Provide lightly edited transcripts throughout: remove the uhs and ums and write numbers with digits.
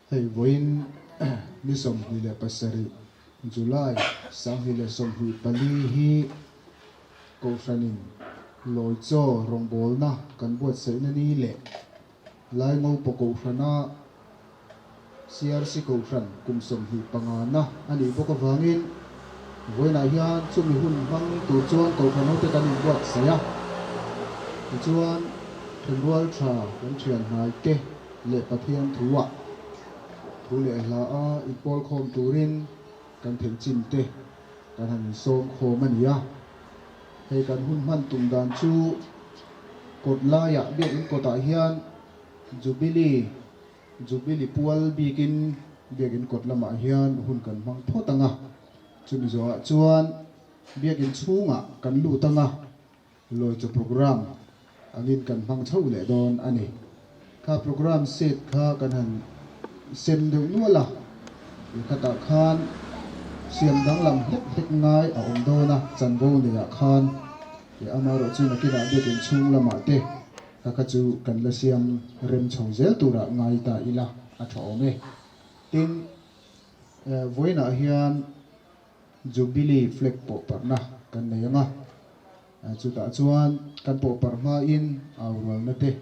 Hei vawiin ni 27 July 2024 hi Kohhranin Lawichaw rawngbawlna kan buatsaihna ni leh Laingopa Kohhrana CRC Kohhran kum 25 na a nih bawk avangin vawiinah hian chumi hun hmang tur chuan Kohhran hote kan inbuatsaih a. Tichuan, thenrual tha kan thian hnai te leh Pathian thuah thu leh hla a inpawl khawm turin kan theih chin te kan han insawm khawm a ni a. Hei kan hun hman tum dan chu kawt laiah biakin kawtah hian Jubilee Jubilee pual bikin biakin kawt lamah hian hun kan hmang phawt ang a, chumi zawhah chuan biakin chhungah kan lut ang a. Lawichaw program angin kan hmang chho leh dawn a ni. Kha program set kha kan han sem deuh nual a, i khatah khan siam danglam hlek hlek ngai a awm dawn a, chanvo neiah khan i amaherawh chu nakinah biakin chhung lamah te kha kha chu kan la siam rem chho zel turah ngai ta ila a tha awm e. Tin, vawiinah hian Jubilee flag pawh parhna kan nei ang a, chutah chuan kan pawh parh hmain au rualna te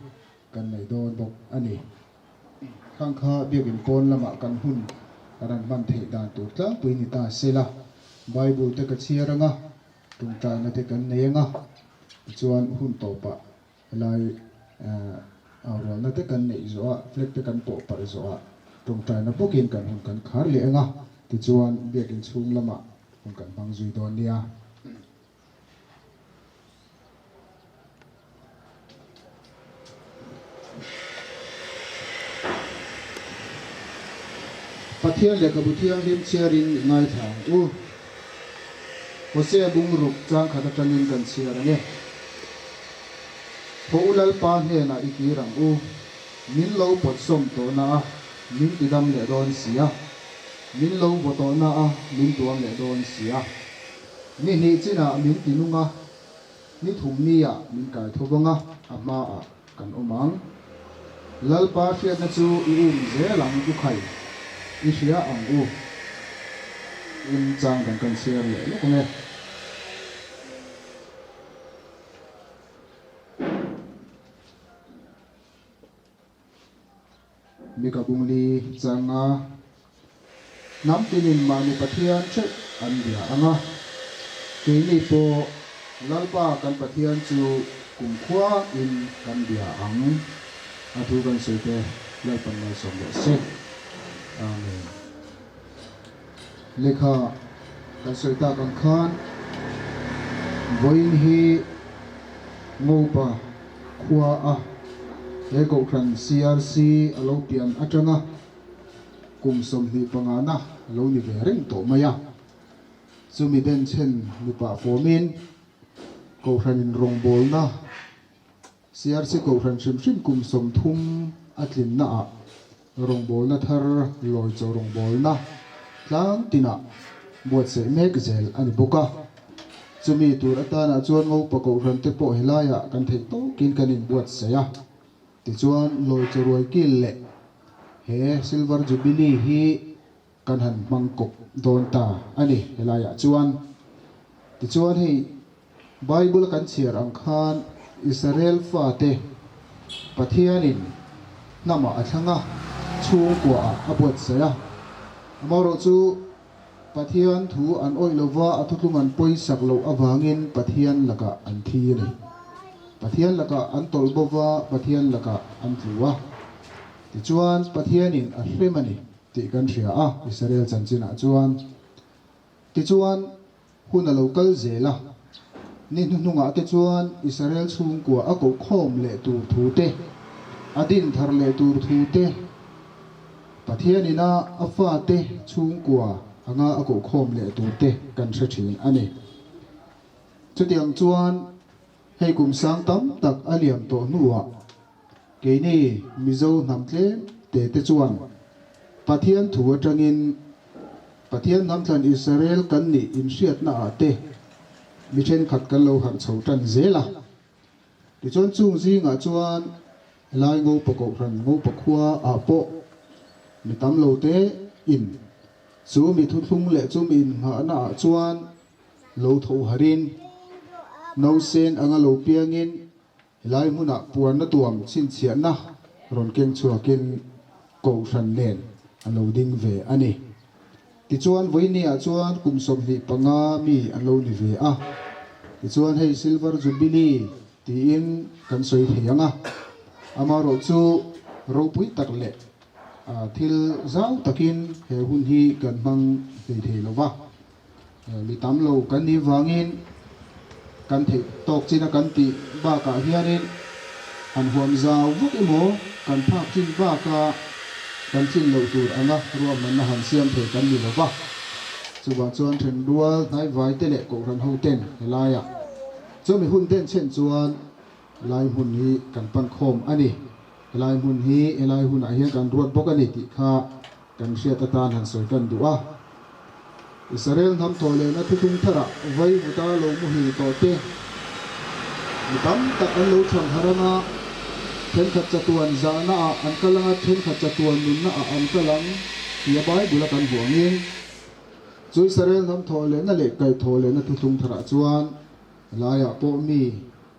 kan nei dawn bawk a ni. Khang kha biakin pawn lamah kan hun kan han hman theih dan tur tlangpui ni ta se la, Bible te ka chhiar ang a, tawngtaina te kan nei ang a, tichuan hun tawpah Helai au rualna te kan neih zawh a, flag te kan pawh parh zawh a, tawngtaina bawkin kan hun kan khar leh ang a, tichuan biakin chhung lamah hun kan hmang zui dawn nia. Pathian lehkhabu thianghlim chhiarin i ngaithla ang u. Hosea bungruk changkhat atangin kan chhiar ang e. Haw u Lalpa hnenah i kir ang u, min lo pawt sawm tawhna a, min tidam leh dawn si a. Min lo vaw tawhna a, min tuam leh dawn si a. Ni hnih chinah min tinung a, ni thum niah min kai tho vang a, a hmaah kan awm ang. Lalpa hriatna chu i um zel ang u khai, i hria ang u. In chang dang kan chhiar leh lawk ang e. Mika Bungli changa hnam tinin mahni Pathian theuh an bia ang a, keini pawh Lalpa kan Pathian chu kumkhua in kan bia ang. A thu kan sawi te Lalpan malsawm rawh se. Amen. Lehkha kan sawi tak ang khan vawiin hi Ngopa khua a he Kohhran CRC a lo pian atanga kum 25 na a lo ni ve reng tawh mai a. Chumi denchhen mipa fawmin Kohhranin rawngbawlna CRC Kohhran hrim hrim kum 30 a tlinna ah rawngbawlna thar lawi chaw rawngbawlna tlang tinah buatsaih mek zel a ni bawk a. Chumi tur atanah chuan Ngopa Kohhran te pawh helaiah kan theih tawkin kan inbuatsaih a. Tichuan lawi chaw ruai kil leh he Silver Jubilee hi kan han hmang kawp dawn ta a ni helaiah chuan. Tichuan hei Bible a kan chhiar ang khan Israel fate Pathianin hnamah a thlang a, chhungkuaah a buatsaih a. Amaherawh chu Pathian thu an awih lova a thuthlung an pawisak loh avangin Pathian lakah an thi a ni. Pathian lakah an tawlh bova Pathian lakah an tlu a. Tichuan Pathianin a hrem a ni tih kan hria a Israel chanchinah chuan. Tichuan Hun a lo kal zel a, ni hnuhnungah te chuan Israel chhungkua a koh khawm leh tur thu te, a din thar leh tur thu te, Pathian ina a fate chhungkua anga a koh khawm leh tur te kan hre thin a ni. Chutiang chuan hei kum sang tam tak a liam tawh hnuah keini Mizo hnam tlem te te chuan Pathian thu atangin Pathian hnamthlan Israel kan nih inhriatna ah te mi thenkhat kan lo harh chho tan zel a. Tichuan chung zingah chuan helai Ngopa Kohhran Ngopa khua ah pawh. Mi tam lo te in chu mi thuthlung leh chu mi innghahna ah chuan lo tho harin nausen anga lo piangin Helai hmunah puanna tuam chhinchhiahna rawn keng chhuakin Kohhran nen an lo ding ve a ni. Tichuan vawinia chuan kum 25 mi an lo ni ve a. Tichuan hei Silver Jubilee tiin kan sawi thei ang a, amaherawh chu ropui tak leh thil zau takin he hun hi kan hmang hlei thei lo va. Mi tam lo kan nih vangin kan theih tawk chin a kan tih bakah hianin han huam zau vak emaw kan phak chin baka kan chin loh tur anga ruahmanna han siam thei kan ni lo va. Chuvang chuan thenrual hnaivai te leh kohhran ho ten helaiah chumi hun den chhen chuan helai hmun hi kan pan khawm a ni. Helai hmun hi helai hunah hian kan ruat bawk a ni tih kha kan hriat atan han sawi kan duh a. Israel hnam thaw lehna thuthlung tharah vaivuta lo muhil tawh te mi tam tak an lo chhan harh anga, thenkhat chatuan zahna ah an kal anga, thenkhat chatuan nunna ah an kal ang tia Bible a kan hmuh angin, chu Israel hnam thaw lehna leh kaih thaw lehna thuthlung tharah chuan helaiah pawh mi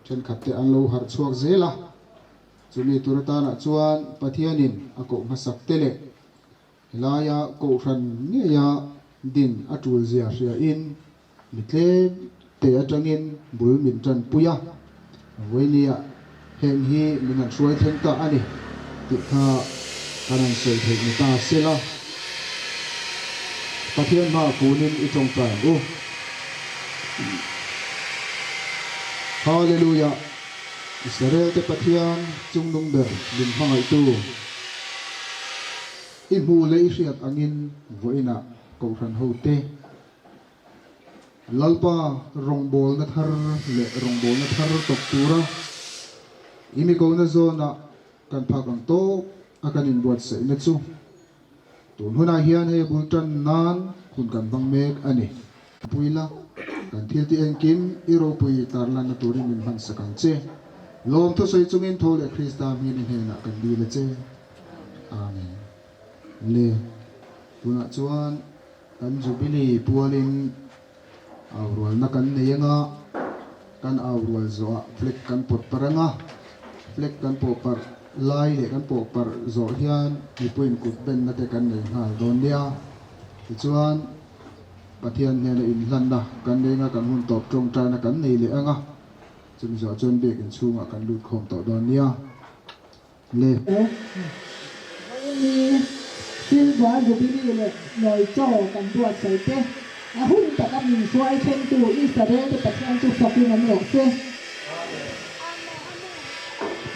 thenkhat te an lo harh chhuak zel a. Chumi tur atanah chuan Pathianin a koh hmasak te leh helaia kohhran ngeia din a tul zia hriain mi tlem te atangin bul min tanpui a, vawinia heng hi min han hruai thleng ta a ni tih kha kan han sawi theih ni ta sela. Pathian hmaah kunin i tawngtai ang u. Hallelujah! Israel-te Pathian chungnung ber min hmangaihtu, i hmuh leh i hriat angin vawiinah Kohhran hote Lalpa rawngbawlna thar leh rawngbawlna thar tawp tura i mikona zawnah kan phak ang tawp a kan inbuatsaihna chu Tun hunah hian hei bul tan nan hun kan hmang mek a ni. Puila, kan thil tih engkim i ropui tarlanna turin min hmansak ang che. Lawm thusawi chungin tho leh Krista hming i hnenah kan dil a che. Amen. Le, tunah chuan kan Jubilee pualin Aurualna kan nei anga, kan aurual zawhah flag kan pawt parh anga, flag kan pawh parh lai leh kan pawh parh zawh hian mipuiin kut benna te kan nei nghal dawn nia. Tichuan, Pathian hnena inhlanna kan nei anga kan hun tawp tawngtaina kan nei leh anga, chumi zawh chuan biakin chhungah kan lut khawm tawh dawn nia. Le. Vawiini Silver Jubilee leh Nawi Chaw kan buatsaih te, a hun taka min hruai thlengtu Israel te Pathian chu fakin awm rawh se.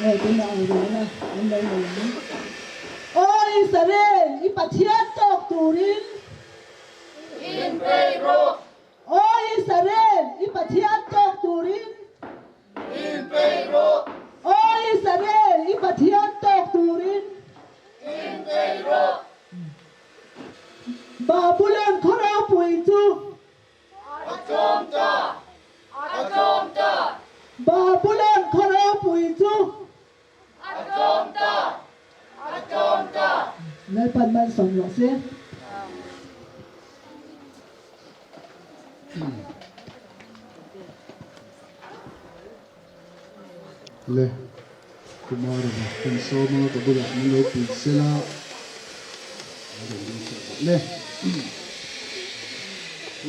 Nge tunah ang rualna an lo nei ang. Aw Israel, i Pathian tawk turin. Inpeih rawh. Aw Israel, i Pathian tawk turin. Inpeih rawh. Aw Israel, i Pathian tawk turin. Inpeih rawh. Babulon khaw ropui chu. A tlawm ta, a tlawm ta. Babulon khaw ropui chu. A tlawm ta, a tlawm ta. Lalpan malsawm rawh se. Le, Kumarova kan sawm a, ka bulah min lo pui sel a, le,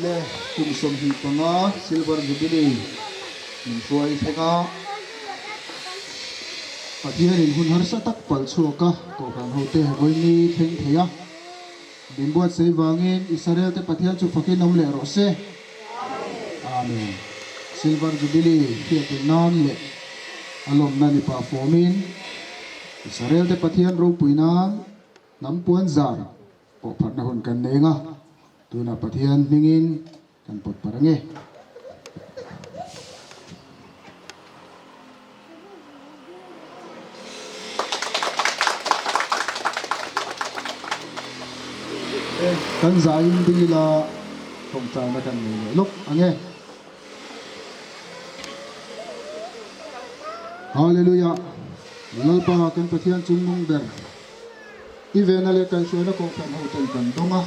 le, kum 25 Silver Jubilee min hruai thleng a, Pathianin hun harsa tak palh chhuak a, Kohhran hote vawiini thleng thei a. Min buatsaih vangin Israel te Pathian chu fakin awm leh rawh se. Amen. Silver Jubilee hriattir nan leh a lawmna ni pah fawmin Israel te Pathian ropui nan hnam puan zar pawh pharhna hun kan nei anga tunah Pathian hmingin kan pawt parh ange. Kan zaiin ding ila tawngtaina kan nei leh lawk ang e. Hallelujah! Lalpa kan Pathian chungnung ber. I vena leh kaihhruaina kohhran hoten kan dawng a,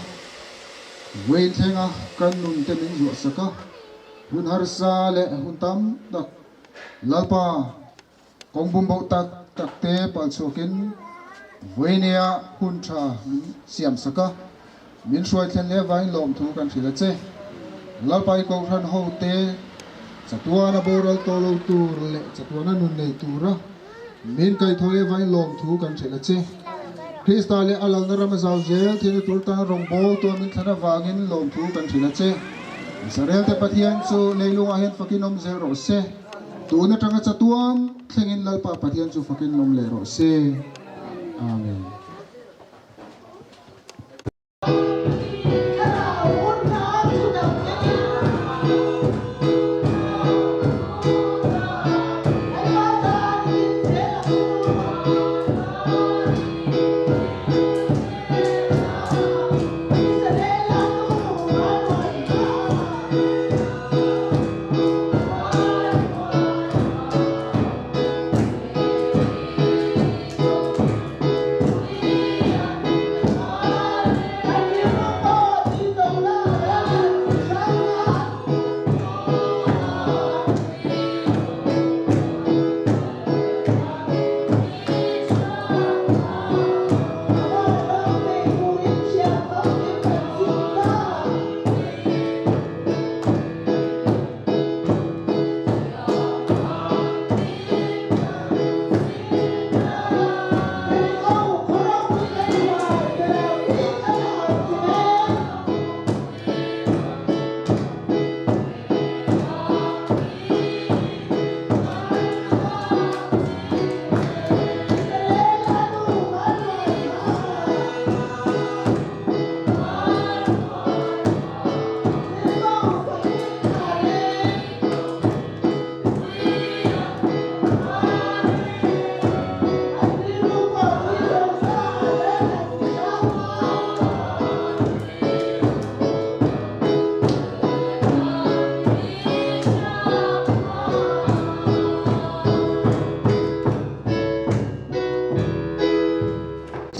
vawiin thlenga kan nun te min zuahsak a, hun harsa leh hun tam tak Lalpa kawng bumboh tak tak te palchhuakin vawiinia hun tha min siamsak a, min hruai thlen leh avangin lawmthu kan hrilh a che. Lalpa i kohhran hote chatuana boral tawh lo tur leh chatuana nun nei tura Min kaihthawh leh vain lawmthu kan hrilh a che. Krista leh a lalna ram a zau zel thilna tur tana rawngbâwl tua min thlan avangin lawmthu kan hrilh a che. Israelte Pathian chu leilungah hian fakin awm zel rawh se. Tun atanga chatuan thlengin Lalpa Pathian chu fakin awm leh rawh se. Amen.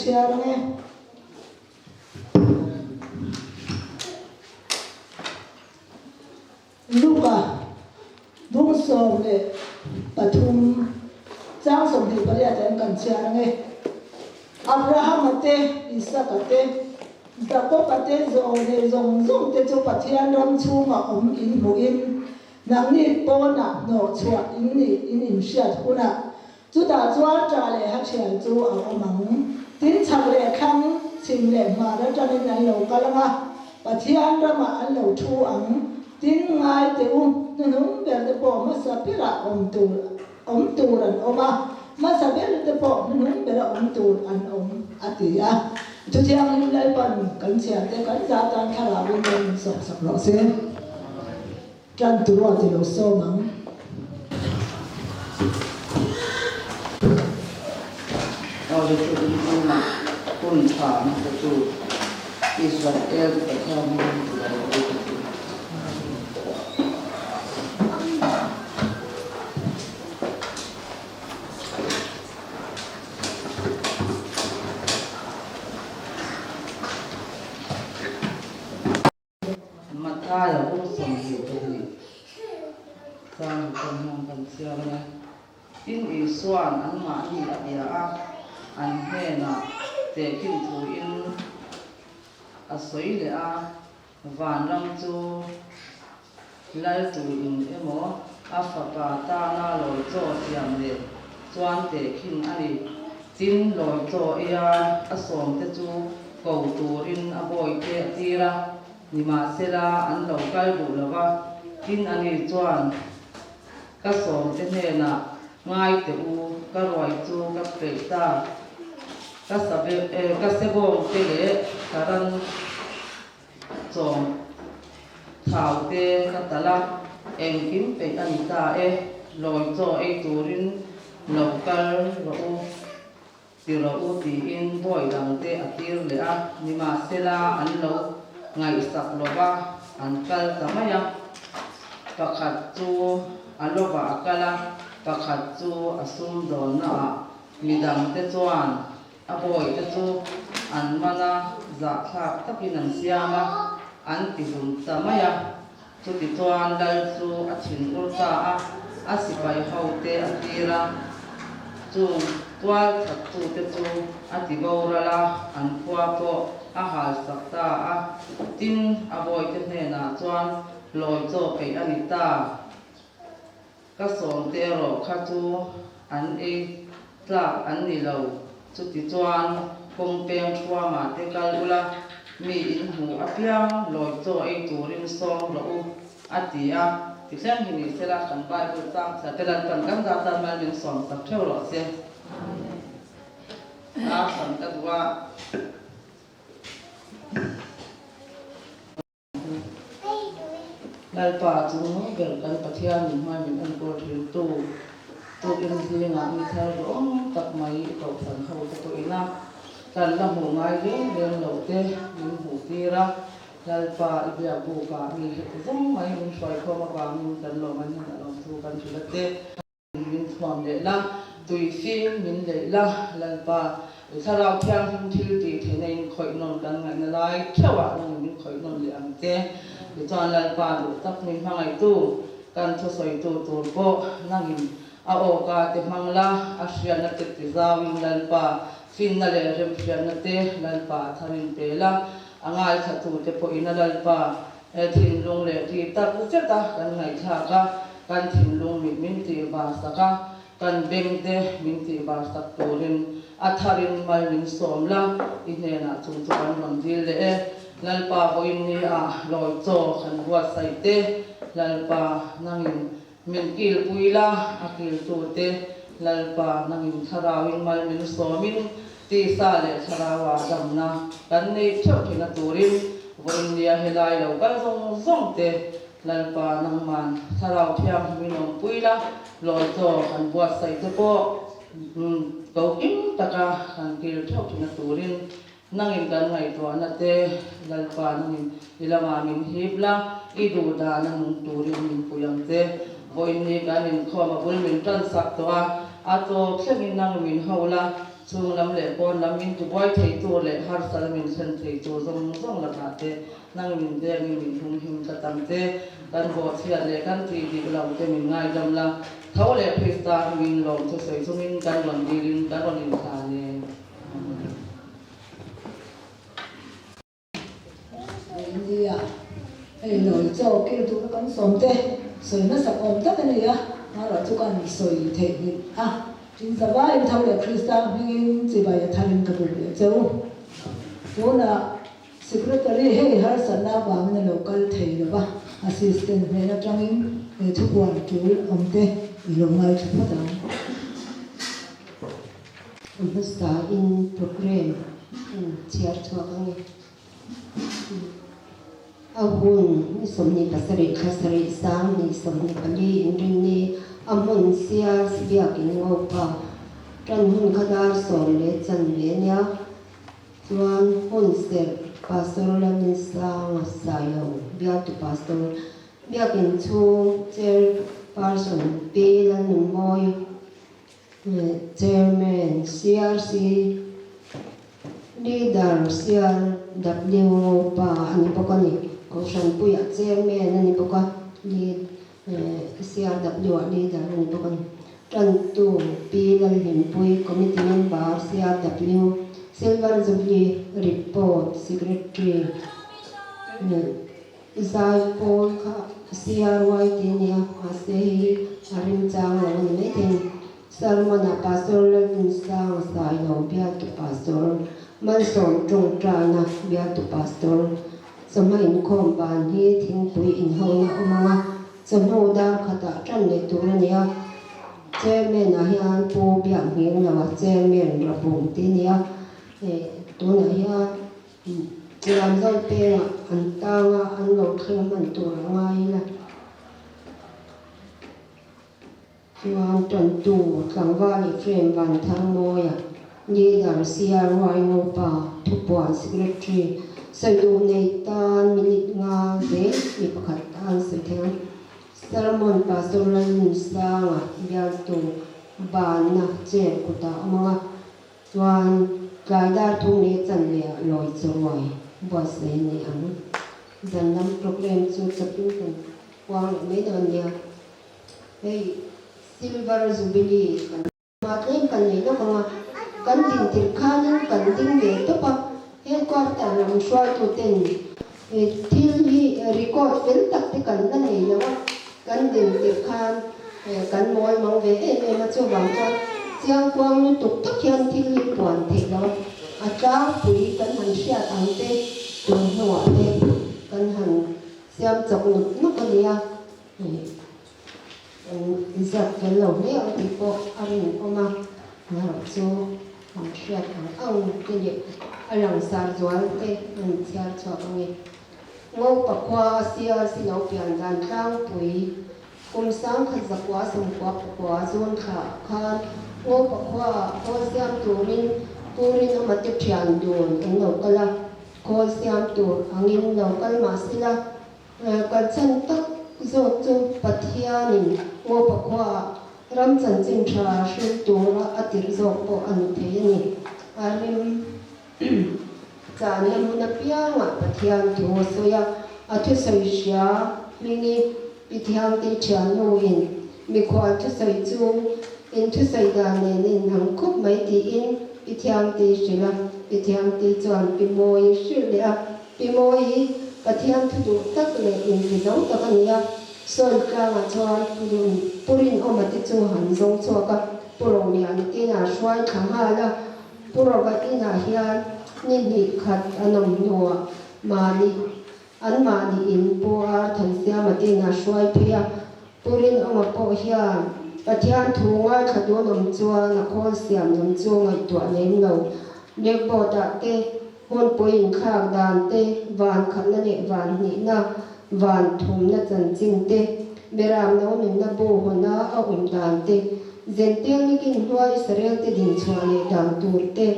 Chhiar ang e. Luka bung 13 chang 28 ah kan chhiar ang e. Abrahama te, Isaka te, Jakoba te zaw nei zawng zawng te chu Pathian ram chhunga awm in hmuhin nangni pawnah hnawh chhuah in nih in inhriat hunah Chutah chuan ṭah leh hathial chu a awm ang. Tin, chhak leh thlang, chhim leh hmar aṭangin an lo kal ang a, Pathian ramah an lo ṭhu ang. Tin, ngai teh u, hnuhnung ber te pawh hmasa berah awm tur awm tur an awm a, hmasa ber te pawh hnuhnung bera awm tur an awm, a ti a. Thuthianghlim Lalpan kan chhiarte kan za tan thlarauin ram min sawmsak rawh se. Tan tu ruat i lo sawm ang. Awle chu in hnungah hun tha hmasa chu Israel te Pathian hi min ti lo a ti ti. Mathaia bung 22 chang kan hian kan chhiar ang e. Tin Isua'n anmahni a bia a, an hnenah tehkhin thuin a sawi leh a, Vanram chu lal tuin emaw a fapa tana lawi chaw siam leh chuan tehkhin a ni. Tin, lawi chaw eia a sawmte chu ko turin a bawihte a tir a, nimahsela an lo kal duh lo va. Tin, ani chuan ka sawmte hnenah, Ngai teh u, ka ruai chu ka peih ta, ka ka sebawngte leh ka ran Chawm thau te ka talh a, engkim peih a ni ta e, lawi chaw ei turin lo kal rawh u, ti rawh u tiin bawi dang te a tir leh a, nimahsela an lo ngaihsak lo va, an kal ta mai a. Pakhat chu a lovah a kal a, pakhat chu a sumdawnnaah midang te chuan A bawihte chu An man a, zahthlak takin an siam a, an tihlum ta mai a. Chutichuan lal chu a thin ur ta a, a sipai hote a tir a, chung tual thattute chu a ti boral a, an khua pawh a halsak ta a. Tin, a bawihte hnenah chuan lawi chaw peih a ni ta. Ka sawmte erawh kha chu an ei tlak an ni lo. Chutichuan kawng peng thuamah te kal ula, mi in hmuh apiang lawi chaw ei turin sawm rawh u, a ti a. Tithleng hi ni sela kan Bible chang chhia te Lalpan kan zat zat mal min sawm sak theuh rawh se. Ar hran ka duh a. Lalpa chu ber kan Pathian min hmai min enkawl thintu tukin zingah mi thar duhawm tak mai i kohhran ho te pawh ina kan la hmuh ngai reng reng lo te min hmuh tir a, Lalpa i biak bukah mi heti zawng mai min hruaikhawm avangin kan lawm an hian a lawmthu kan hrilh a che. Min thuam leh la, tui fim min leih la, Lalpa, i Thlarau Thianghlim thil tih theihna in khawih nawn kan ngaihna lai theuhah nangin min khawih nawn leh ang che. Tichuan Lalpa duh tak min hmangaihtu, kan thusawitu tur pawh nangin a awka te hmang la, a hriatna te ti zauin Lalpa, finna leh remhriatna te Lalpa a tharin pe la, a ngaithlatute pawhin a Lalpa He thinlung leh ti tak zeta kan ngaihthlak a, kan thinlung mit min tih var sak a, kan beng te min tih var sak turin a tharin mal min sawm la, i hnenah chung chu kan rawn dil leh e. Lalpa vawiin ni ah lawi chaw kan buatsaih te, Lalpa nangin min kilpui la, a kiltu te Lalpa nangin thlarauin mal min sawmin Tisa leh thlarauah damna kan neih theuh theihna turin vawiin nia helai lo kal zawng zawng te Lalpa nangman thlarau thianghlim in awmpui la, lawi chaw kan buatsaih te pawh ko kim taka kan kil theuh theihna turin nangin kan ngaihtuahna te Lalpa nangin i lamah min hip la, i duh dana nung turin min pui ang che. Vawiin ni kan inkhawm a bul min tan sak tawh a, a tawp thlengin nang min ho la, Chung lam leh pawn lam min tibuai thei tur leh harsal min thlen thei tur zawng zawng lakah te nang min vengin min humhim tlat ang che. Kan bawhchhiat leh kan tih dik lo te min ngaidam la, tho leh Krista hmingin lawm chu sawi chungin kan rawn dilin kan rawn inthlan e. Amen. Nia, hei lawi chaw kil tura kan sawm te sawi hmasak awm tak a ni a, hmarah chu kan sawi theih nghilh a, tin zavaiin tho leh Krista hmingin chibai a tharin ka buk leh cheu. Tunah Secretary hei harsatna avangin a lo kal thei lo va, Assistant hnen atangin he thupuan tul awm te i lo ngaithla phawt ang. Hmasa in programme chhiar chhuak ang e. A hun ni 27 thla sarih sang ni 24 inrinni a hmun siar biakin ngopa tan hun kha dar sawm leh chanve nia chuan hun serh Pastor Lalinsanga Sailo bialtu Pastor biakin chhung Chairperson Pi Lalnunmawi Chairman, CRC Leader CRW pa a ni bawk a ni. Kohhran puiah Chairman a ni bawk a, Lead CRW ah Leader a ni bawk a ni. Tantu Pi Lalhlimpui, Committee Member CRW, Silver Jubilee Report Secretary, Zaipawl kha CRY tih a ni a, mahse hei hi a remchang lo a ni maithei a ni. Sermon-ah Pastor Lalnunsanga Sailo bialtu Pastor, Malsawm tawngtaina bialtu Pastor, chawhma inkhawm ban hi thingpui inhawina awm ang a, chawhnu dar khatah tan leh tur a ni a. Chairman-ah hian Pu Biaknghinglova Chairman Rabung tih a ni a, tunah hian Lamzau pengah an tang a, an lo thleng hman tur a ngai ila. Chuan tantu tlangval Ephraim Vantharmawia, Leader CRY Ngopa, Thupuan Secretary, sawi duh nei tan minute nga zel mi pakhat tan sawi thei ang. Sermon Pastor Lalnunsanga bialtu banna chair kutah awm ang a, chuan. Tlai dar thum leh chanve ah lawi charuai buatsaih a ni ang. Zan lam programme chu chawpin kan puang leh mai dawn nia. Hei Silver Jubilee kan hma tlem kan nei lawk ang a, kan din tirh khanin kan ding ve tawp a, headquarter lam hruaituten thil hi record fel tak te kan la nei lo a, kan din tirh khan kan mawi mang ve em em a, chuvang chuan chiangkuang lutuk tak hian thil hi puan theih lo a, a tlangpui kan han hriat ang te tun hnuah te kan han siam chawk nuk nuk a nia. Kan ziak fel lo hle ang tih pawh a rinawm a, erawh chu an hriat ang ang te leh a langsar zual te an chhiar chhuak ang e. Ngopa khua a CRC lo pian dan tlangpui kum 1990 pakua zun thla khan Ngopa khua ah khawl siam turin Purin ama te thian dun an lo kal a, khawl siam tur angin lo kal mah sela Kalchhan tak zawk chu Pathianin Ngopa khuaah ram chanchin tha hril tura a tirh zawk pawh a ni thei a ni. A rim channa hmun apiangah Pathian thu a sawi a, a thusawi hria hmingi Pi Thiangtei thiannuin mikhual thusawi chu in thusawi dan nen in ang khawp mai tiin Pi Thiangtei hrilh a, Pi Thiangtei chuan Pi Mawii hrilh leh a, Pi Mawi hi Pathian thu duh tak leh inti zo tak a ni a, Sawi tlangah chuan Pu Rinawma te chu han zawng chhuak a, Pu Roliana te inah hruai thla nghal a, Pu Rova inah hian ni hnih khat an awm hnuah mahni anmahni in Pu Ar Thansiama te inah hruai phei a, Pu Rinawma pawh hian Pathian thu ngaithla dawn awm chuan a khawl siam lam chu ngaihtuah lem lo. Blackboard ah te Hmunpui inthlak dan te, van khatna leh van hnihna, van thumna chanchin te, Beram no nunna bu hawna a awm dan te, Zentel nikin hnua Israel te dinchhuah leh dan tur te,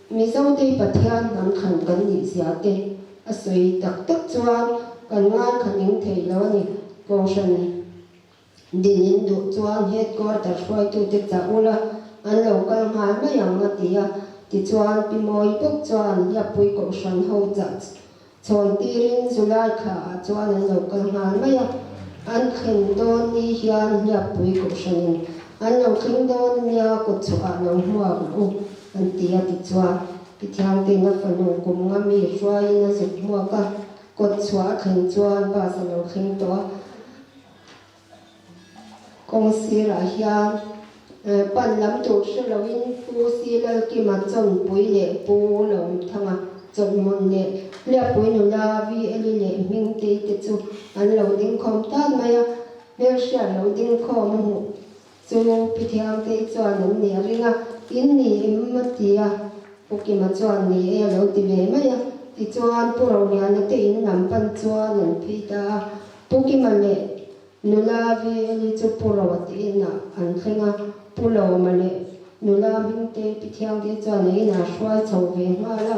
Mizote Pathian hnam thlan kan nih zia te a sawi tak tak chuan kan ngaithla ning thei lo a ni. Kohhran. Din in duh chuan headquarter hruaitute chah ula an lo kal nghal mai ang a ti a. Tichuan Pi Mawi bawk chuan Hiappui Kohhran ho chah chhawn tirin July thla ah chuan an lo kal nghal mai a. An thlen dawn ni hian Hiappui Kohhranin an lo thleng dawn nia kawtchhuah ah lo hmuak rawh u an ti a. Tichuan Pi Thiangtein a fanu kum nga mi hruaiin a zuk hmuak a, kawtchhuah a thlen chuan bus a lo thleng tawh a. Kawng sirah hian pan lam tur hre loin Pu Silalkima Chawnpui leh Pu Lawmthanga Chawlhmun leh Hliappui nula VLi leh Hmingtei te chu an lo ding khawm tan mai a, hmelhriat lo ding khawm a hmuh chu Pi Thiangtei chuan an nih a ring a, In ni em? a ti a, Pu Kima chuan ni e a lo ti ve mai a, tichuan Pu Roliana te in lam pan chuan an phei ta a. Pu Kima leh nula VLi chu Pu Roa te inah an thleng a, Pu Lawma leh nula Hmingte Pi Thiangte chuan a inah hruai chho ve nghal a.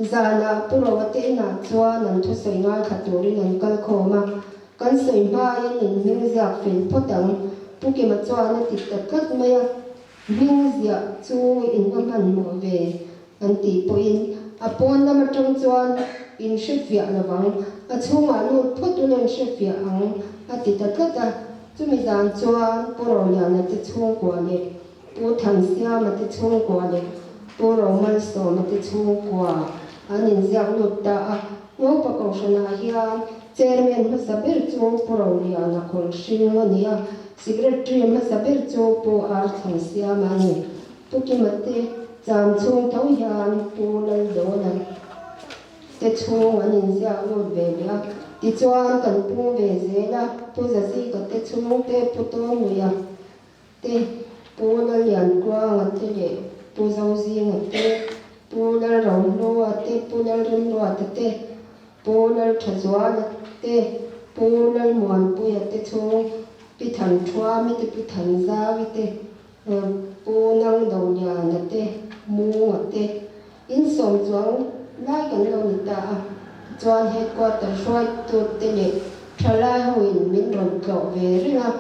Zanah Pu Roa te inah chuan an thusawi ngaithla turin an kal khawm a, Kan sawi hmain in hming ziak fel phawt ang, Pu Kima chuan a ti ta tlat mai a. Hming ziah chu in va hmanhmawh ve an tih pawhin a pawn lam atang chuan in hre fiah lovang, a chhungah lut phawt ula in hre fiah ang a ti ta tlat a. Chumi zan chuan Pu Roliana te chhungkua leh Pu Thansiama te chhungkua leh Pu Romalsawma te chhungkua an inziak lut ta a. Ngopa Kohhranah hian Chairman hmasa ber chu Pu Roliana Khawlhring a ni a, Secretary hmasa ber chu Pu Ar Thansiama a ni. Pu Kima te cham chhung tho hian Pu Laldawna te chhung an inziak lut ve leh a, tichuan kan pung ve zel a, Pu Zazika te chhung te Pu Tawnluia te, Pu Lalliankuanga te leh Pu Zozinga te, Pu Lalrohlua te, Pu Lalrimruata te, Pu Lalthazuala te, Pu Lalmuanpuia te chhung, Pi Thanthuami te, Pi Thanzaui te, Pu Nangdoliana te, Munga te, insawm chuang lai kan lo ni ta a. Tichuan headquarter hruaitute leh thalai hoin min rawn tlawh ve reng a.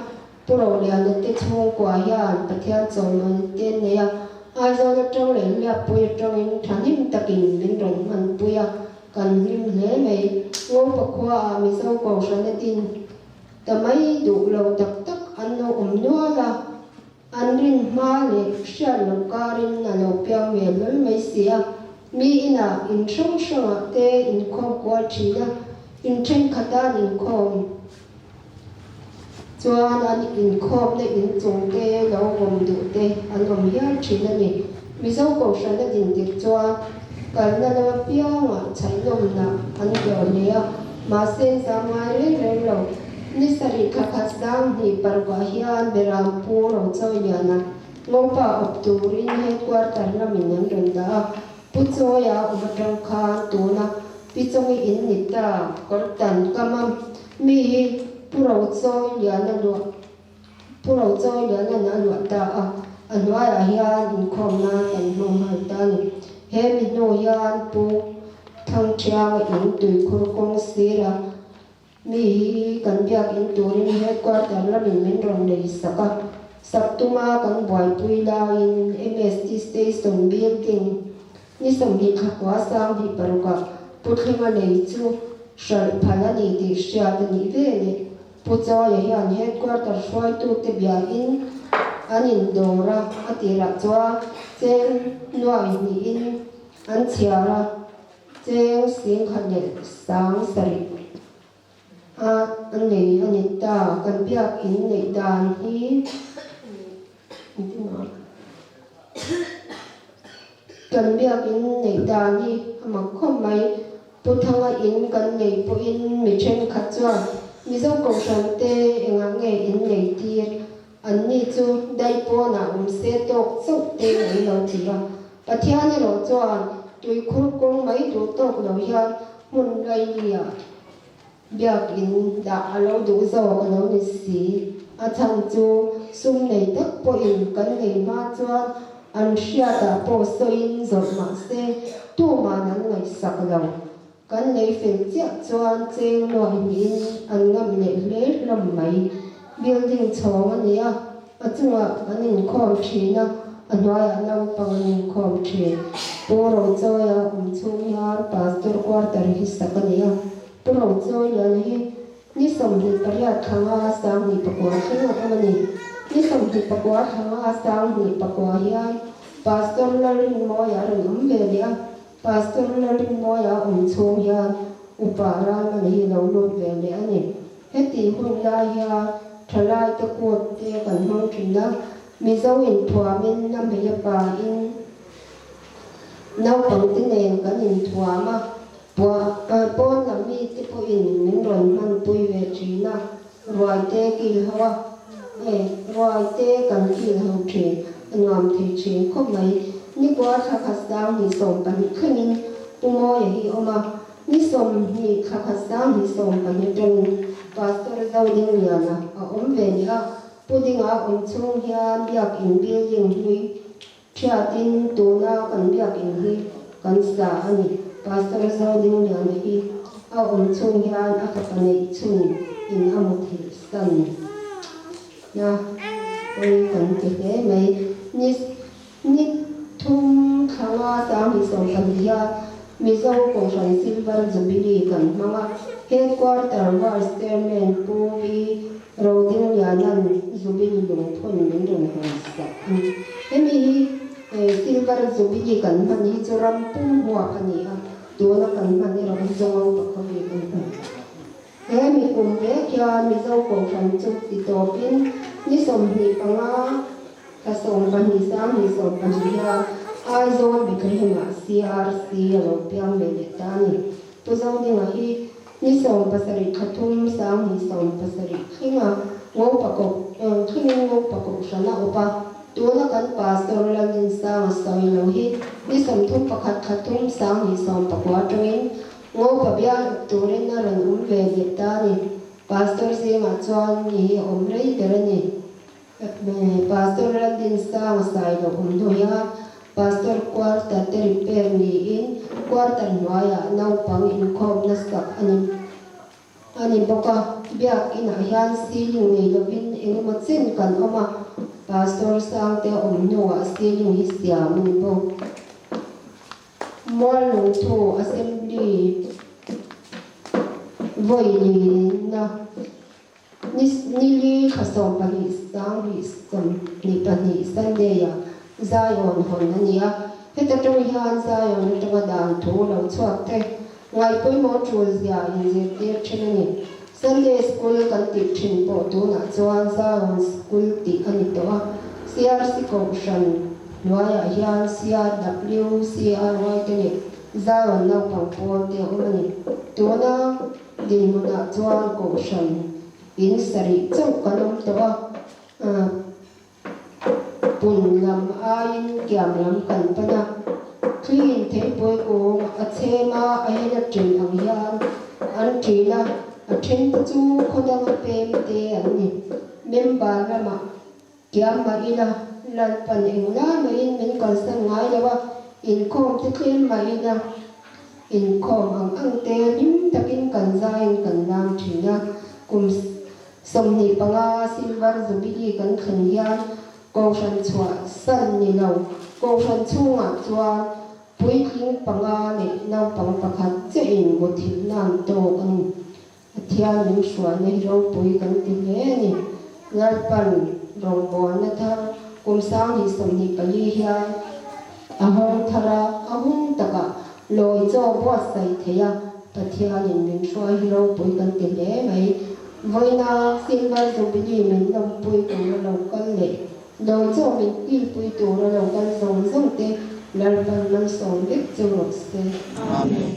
Pu Roliana te chhungkua hian Pathian chawlhnawn te nei a. Aizawl atang leh Hliappui atangin thahnem takin min rawn hmanpui a, kan hlim hle mai. Ngopa khuaah Mizo Kohhrana din ta mai duh lo tak tak an lo awm nual a, an rin hma leh hriat loh karin a lo piang ve hlawl mai si a. Mi inah in hrang hrangah te inkhawm kual thin a, in thenkhat an inkhawm. Chuan an inkhawmna inchung te lo awm duh te an awm hial thin a ni. Mizo Kohhran a din tirh chuan kalna lam apiangah chhaihnawmna an hlawh hle a, mahse zam ngai reng reng lo. Ni sarih thla khat 20 parukah hian Berampu Rochawiliana Ngopa awp turin headquarter lamin an rawn dah a, Pu Chawia awm atang khan tuna Pi Chawngi in ni ta kawrtan kam a Mi hi Pu Rochawiliana luah Pu Rochawiliana'n a luah ta a, a hnuaiah hian inkhawmna kan hmang nghal ta a ni. He mi hnu hian Pu Thangthianga in tuikhur kawng sira mi hi kan biakin turin headquarter lamin min rawn nei sak a, sak tuma kan buaipui laiin MST Station building Ni 20 thla kua 26ah Pu Thlenga lei chu hralh phal a ni tih hriat a nih ve leh Pu Chawia hian headquarter hruaitute biain an indawr a, a tirah chuan cheng nuai hnihin an chhiar a, cheng 17,000 a nei a ni ta. Kan biak in neih dan hi Kan biakin neih dan hi a mak khawp mai. Pu Thanga in kan nei pawhin mi thenkhat chuan Mizo Kohhran te engah nge in nei tir? Anni chu dai pawnah awm se tawk chauh te an lo ti a. Pathian erawh chuan tuikhur kawng mai duh tawk lo hian hmun lailiah Biakin dah a lo duh zawk a lo ni si. A chhan chu sum nei tak pawhin kan nei hma chuan an hriatah pawh sawiin zawrh mah se tuman an ngaihsak lo. Kan lei fel chiah chuan cheng nuai hnihin an ngam leh hle hlawm mai. Building chhawng a ni a, a chungah an inkhawm thin a, a hnuaiah naupang an inkhawm thin. Pu Rochawia awm chhung hian Pastor quarter hi sak a ni a. Pu Rochawiliana hi ni 28 thla nga 2009 thleng a awm a ni. Ni 29 thla nga 2009 hian Pastor Lalrinmawia a rawn awm ve leh a. Pastor Lalrinmawia awm chhung hian Upa Ralmana hi lo lut ve leh a ni. Heti hun lai hian thalaite kut te kan hmang thin a, Mizo inthuamin a hmei a pain naupangte nen kan inthuam a, pawn lam mite pawhin min rawn hmanpui ve thin a, ruaite kil ho a, ruaite kan kil ho thin, a nuam thei thin khawp mai. Nikua thla khat 2012 thlengin Pu Mawia hi awm a, Ni 20 thla khat 2012 tawngin Pastor Zodingliana a awm ve leh a, Pu Dinga awm chhung hian Biakin building hlui thiatin tuna kan Biakin hi kan sa a ni. Pastor Zodingliana hi a awm chhung hian a fapa neih chhun in a muthilh san na pawi kan ti hle mai. Ni Ni thum thla nga 2012 hian Mizo Kohhran Silver Jubilee kan hmang a, Headquarter Vice Chairman Pu V. Rodingliana'n Jubilee lungphun min rawn hawn sak a ni. Hemi hi Silver Jubilee kan hman hi chu ram pum huap a ni a, tuna kan hman erawh hi chu Ngopa khawvel kan hman. He mi kum vek hian Mizo Kohhran chu ti tawpin ni 25 thla 12 2012 hian Aizawl Bethlehem-ah CRC a lo piang ve leh ta a ni. Pu Zodinga hi ni 17 thla thum 2017 thlenga Ngopa Koh thlengin Ngopa Kohhran a awp a, tuna kan Pastor Laldinsanga sawi lo hi ni 31 thla thum 2019 atangin Ngopa bial awp turin a rawn awm ve leh ta a ni. Pastor zingah chuan mi hi a awm rei ber a ni. Pastor Laldinsanga Sailo awm hnu hian Pastor quarter te repair niin quarter hnuaiah naupang inkhawmna sak a ni. a ni bawk a, Biakinah hian ceiling nei lovin engemaw chen kan awm a, Pastor Sangte a awm hnuah ceiling hi siam a ni bawk. Muallungthu Assembly vawi lina ni nili thla 12 2022 Sunday-ah Zion hawn a ni a, heta tawng hian Zion atanga dan thu lo chhuak te ngaihpawimawh tul zia inzirtir thin a ni. Sunday School kan tih thin pawh tunah chuan Zion School tih a ni tawh a, CRC Kohhran hnuaiah hian CRW, CRY te leh Zion naupang pawl te a awm a ni. Tuna dinhmunah chuan Kohhran in sarih chauh kan awm tawh a. Pun lam aiin kiam lam kan pan a, thliin theipui kung a chhem a, a hel a ṭin ang hian an ṭin a, a ṭhen te chu khaw danga pem te an ni. Member lamah kiam mah ila, Lalpan englai mahin min kalsan ngai lo a, inkhawm te tlem mah ila, inkhawm ang ang te hlim takin kan zaiin kan lam ṭhin a, kum 25 Silver Jubilee kan thlen hian Kohhran chhuah san ni lo, Kohhran chhungah chuan puitling panga leh naupang pakhat chiahin muthilhna an tawk a ni. Pathian min hruaina hi ropui kan ti hle a ni. Lalpan rawngbawlna thar kum 2024 hian a hawng thar a, a hun takah lawi chaw buatsaih theih a, Pathianin min hruai hi ropui kan ti hle mai. Vawiina Silver Jubilee min lawmpui tura lo kal leh lawi chaw min kilpui tura lo kal zawng zawng te Lalpan malsawm vek che rawh se. Amen.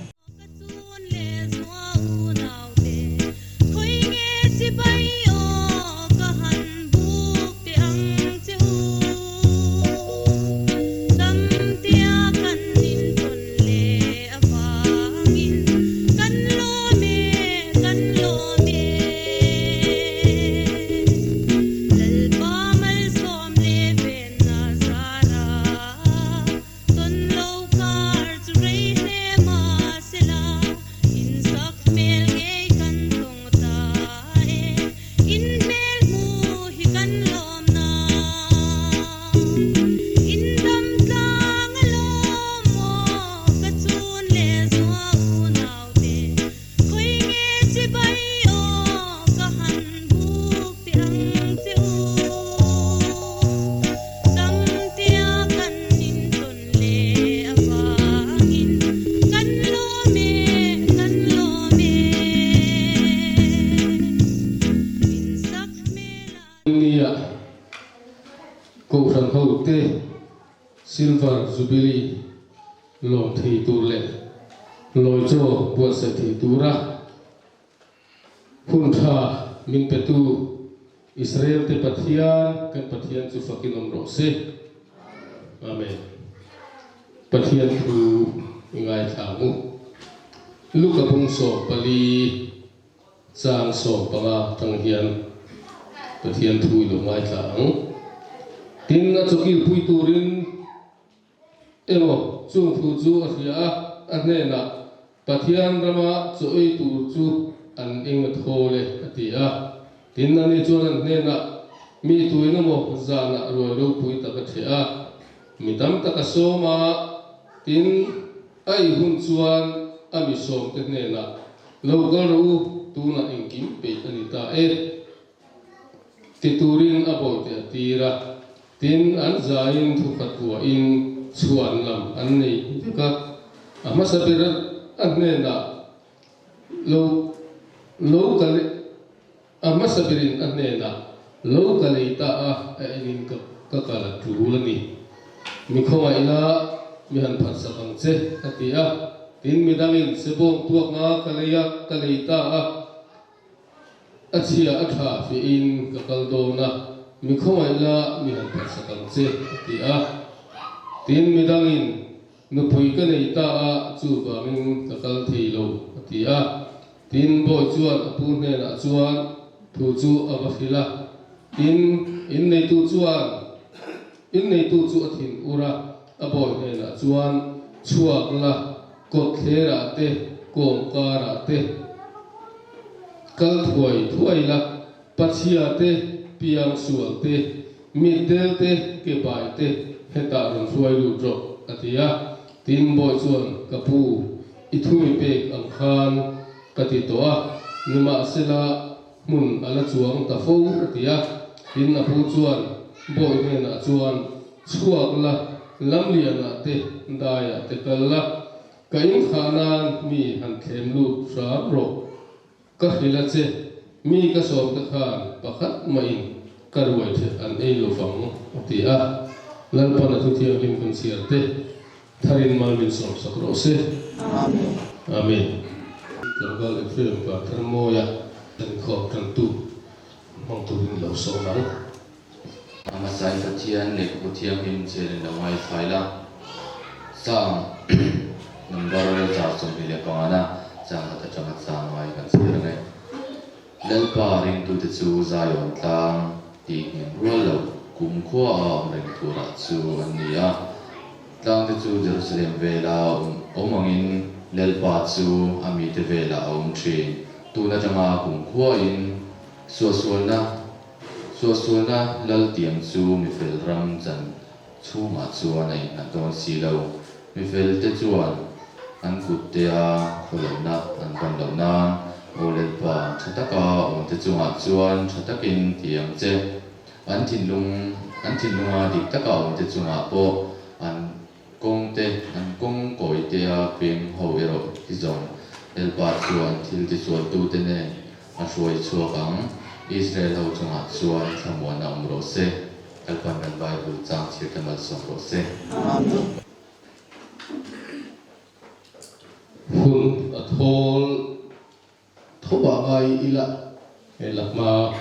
Nia Kohhran hote Silver Jubilee lawm thei tur leh lawi chaw buatsaih thei tura Hun tha min petu Israel te Pathian kan Pathian chu fakin awm rawh se. Amen. Pathian thu i ngaithla ang u. Luka bung 14 chang 15 tang hian Pathian thu i lo ngaithla ang. Tin, a chawkil pui turin Emaw, chung thu chu a hria a, a hnenah, Pathian rama chaw ei tur chu an eng a thawl e, a ti a. Tin, ani chuan an hnenah, Mi tuin emaw zanah ruai ropui tak a ṭheh a, mi tam tak a sawm a, tin, a ei hun chuan a mi sawmte hnenah, Lo kal rawh u, tunah engkim peih a ni ta e. Ti turin a bawihte a tir a, tin an zaiin thukhat vuahin chhuan lam an nei vek a. A hmasa ber a hnenah lo lo ka a hmasa berin a hnenah lo ka lei ta a, a enin ka ka kal a tul a ni. Mi khawngaihna mi han phatsak ang che a ti a, tin midangin sebawng tuak nga ka lei a ka lei ta a, A chhia a tha fiahin ka kal dawn a, mi khawngaih la mi han phatsak ang che, a ti a. Tin, midangin, Nupui ka nei ta a, chuvangin ka kal thei lo, a ti a. Tin, bawi chuan a pu hnenah chuan thu chu a va hrilh a. Tin, inneitu chuan, inneitu chu a thin ur a, a bawi hnenah chuan, Chhuak la, kawtthlerah te, kawmkarah te. Kal thuai thuai la, pachhia te, piangsual te, mitdel te, kebai te hetah rawn hruai lut rawh, a ti a. Tin, bawi chuan, Ka pu, i thu mi pek ang khan ka ti tawh a, nimahsela hmun a la chuang ta fo, a ti a. Tin, a pu chuan bawi hnenah chuan, Chhuak la, lamlianah te, daiah te kal la, Ka inthah nan mi han thlem lut hram rawh. Ka hrilh a che, mi ka sawm te khan pakhat mahin ka ruai the an ei lo vang, a ti a. Lalpan a thu thianghlim kan chhiar te tharin mal min sawm sak rawh se. Amen. Tlangval Ephraim Vanthar Mawia inkhawm tantu hmang turin lo sawm ang. A hmasain Pathian lehkhabu thianghlim chhiarin lo ngaithla ila, Psalm number 125 na chang khat atanga chang ngai kan chhiar ang e. Lalpa ringtute chu Zion tlang tih nghen rual loh kumkhua a awm reng turah chu an ni a. Tlangte chu Jerusalem vela awm angin Lalpa chu a mite velah a awm thin. Tun atanga kumkhuain suahsualna Suahsualna Laltiang chu mifel ram chan chhungah chuan a innghat dawn si lo. Mifelte chuan an kuttea khawlohna an ban loh nan Aw Lalpa, tha taka awmte chungah chuan tha takin ti ang che. An thinlung an thinlunga dik taka awmte chungah pawh an kawngte an kawng kawitea peng ho erawh hi zawng Lalpa chuan thil tisualtute nen A hruai chhuak ang. Israel ho chungah chuan thlamuan a awm rawh se. Lalpan kan Bible chang chhir te malsawm rawh se. Amen. Hun a thawl tho ah ngai ila hei la hma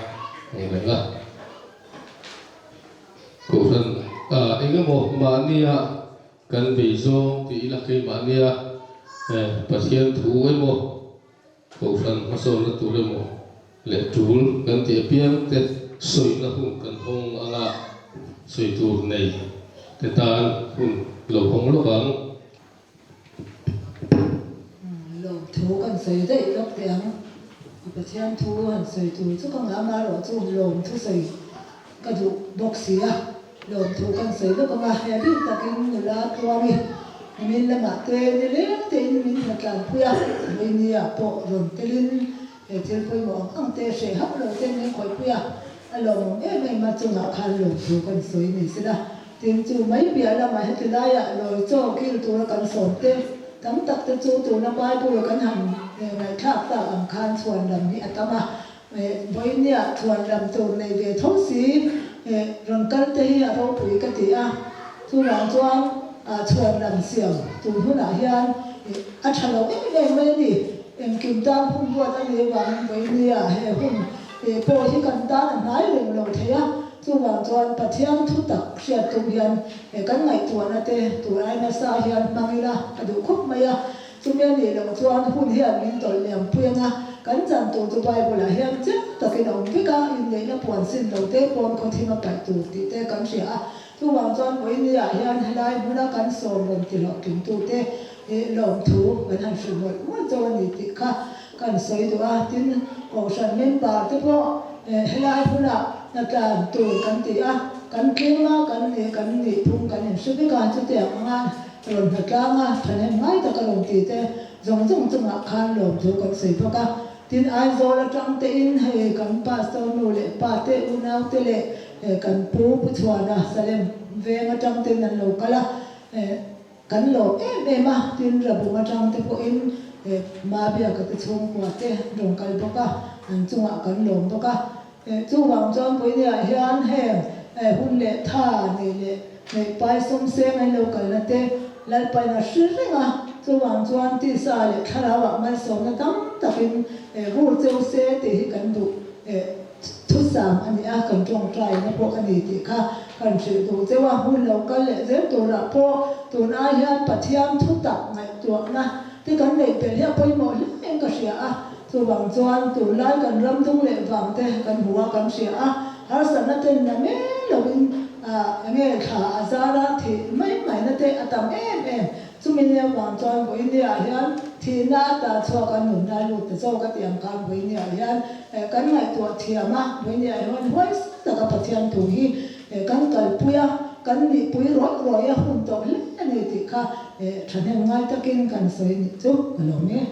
ang reng a. Kohhran ah eng emaw mahnia kan bei zawng tih ila keimahnia Pathian thu emaw Kohhran hmasawnna tur emaw leh tul kan tih apiang te sawina hun kan hawng anga sawi tur nei te tan hun lo hawng lawk ang. Lawmthu kan sawi daih lawk teh ang. Pathian thu han sawi tur chu ka ngah amaherawh chu lawmthu sawi ka duh bawk si a. Lawmthu kan sawi lawk ang a, he bik takin nula Tluangi nimin lamah te nileng tein min hna tlanpui a, Vawinia pawh rawn telin he thil pawimawh ang ang te hreh hauh lo te min khawihpui a, a lawmawm em em a, chungah khan lawmthu kan sawi ni sela, tin chu mai piah lamah heti laiah lawi chaw kil tura kan sawm te tam tak te chu tuna Bible kan han ngaihthlak tak ang khan chhuan lam hi a tam a, Vawinia chuan lam tur nei ve tho si, rawn kal te hi a ropui ka ti a, chuvang chuan chhuan lam siam tur hunah hian a tha lo em em mai a ni. Engkim tan hun ruat a nih avangin Vawinia he hun pawh hi kan tan a hnai reng lo thei a, chuvang chuan Pathian thu tak hriat tum hian kan ngaihtuahna te tur ai nasa hian hmang ila ka duh khawp mai a. Chumi a nih loh chuan hun hian min tawlh liam pui ang a, kan chan tur chu Bible-ah hian chiang takin a awm vek a, inneihna puan sin lo te pawn khawthim a paih tur tih te kan hria a. Chuvang chuan vawinia hian helai hmuna kan sawm rawn ti hlawhtlingtute hi lawmthu kan han hrilh mawlh mawlh chauh a ni tih kha kan sawi duh a. Tin, Kohhran member te pawh helai hmuna hnatlan tur kan ti a, kan tling a, kan nih kan nih phung kan inhre vek a, chutiang anga Rawn hna tlang a, thahnem ngai taka rawn ti te zawng zawng chungah khan lawmthu kan sawi bawk a. Tin, Aizawl atang tein hei kan Pastor nu leh pa te, unau te leh kan pu Pu Chhuana Salem veng atang ten an lo kal a, kan lawm em em a. Tin, Rabung atang te pawhin Mabiaka te chhungkua te an rawn kal bawk a, an chungah kan lawm bawk a. Chuvang chuan Puinia hian heng hun leh tha neih leh neih pai sawmseng an lo kalna te Lalpain a hre reng a, chuvang chuan tisa leh thlarauah malsawmna tam takin vur cheu se tih hi kan duh thusam a ni a, kan tawngtaina pawh a ni tih kha kan hrilh duh cheu a, hun lo kal leh zel turah pawh tun ai hian Pathian thutak ngaihtuahna te kan neih belh hi a pawimawh hle in ka hria a. Chuvang chuan tunlai kan ram dung leh vang te kan hmu a, kan hria a, harsatna ten na mel lovin enge thla a zar a, thih mai mai na te a tam em em. Chumi ni avang chuan Vawinia hian thihna ata chhuak a nunna lut ta zawk a tih ang khan Vawinia hian kan ngaihtuah thiam a, Vawinia hian huaisa taka Pathian thu hi kan kalpui a, kan nihpui rawih rawih a hun tawh hle a ni tih kha thahnem ngai takin kan sawi nih chu ka lawm e.